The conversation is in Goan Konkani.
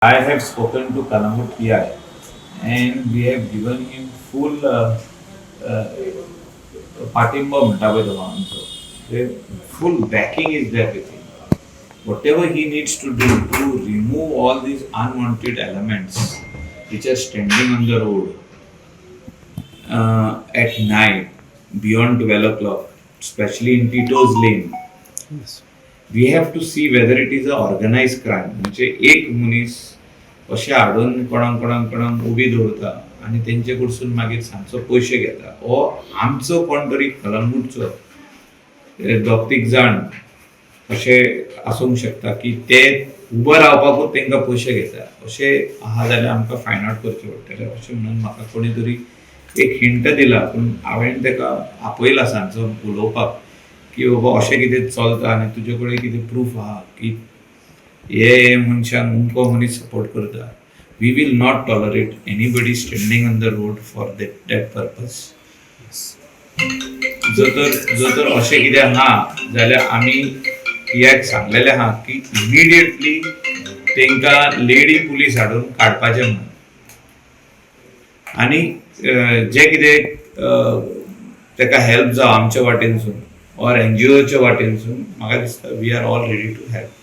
I have spoken to Calangute PI and we have given him full पाठिंबा म्हणटा पळय तो आमचो, full backing is there with him. Whatever he needs to do to remove all these unwanted elements which are standing on the road at night beyond 12 o'clock, especially in Tito's Lane, we have to see whether it is a organized crime. म्हणजे एक मनीस अशें हाडून कोणाक कोणाक कोणाक उबी दवरता आनी तेंचे कडसून मागीर सांजचो पयशे घेता. हो आमचो कोण तरी कलंगूटचो दोग तीग जाण अशें आसूंक शकता की ते उबो रावपाकूच तांकां पयशे घेता. अशें आहा जाल्यार आमकां फायंड आवट करचें पडटलें अशें म्हणून म्हाका कोणी तरी एक हिंट दिला. पूण हांवें ताका आपयला सांजचो उलोवपाक की बाबा, अशें कितें चलता आनी तुजे कडेन कितें प्रूफ आहा की हे हे मनशांक अमको मनीस सपोर्ट करता. We will not tolerate anybody standing on the road for that purpose. जर तर अशें कितें आहा जाल्यार आमी पीआयक सांगलेलें आहा की इमिडिएटली तांकां लेडी पुलीस हाडून काडपाचें म्हणून. आनी जे कितें ताका हेल्प जावं आमच्या वाटेनसून ऑर एनजीओच्या वाटेनसून, म्हाका दिसता we are all ready to help.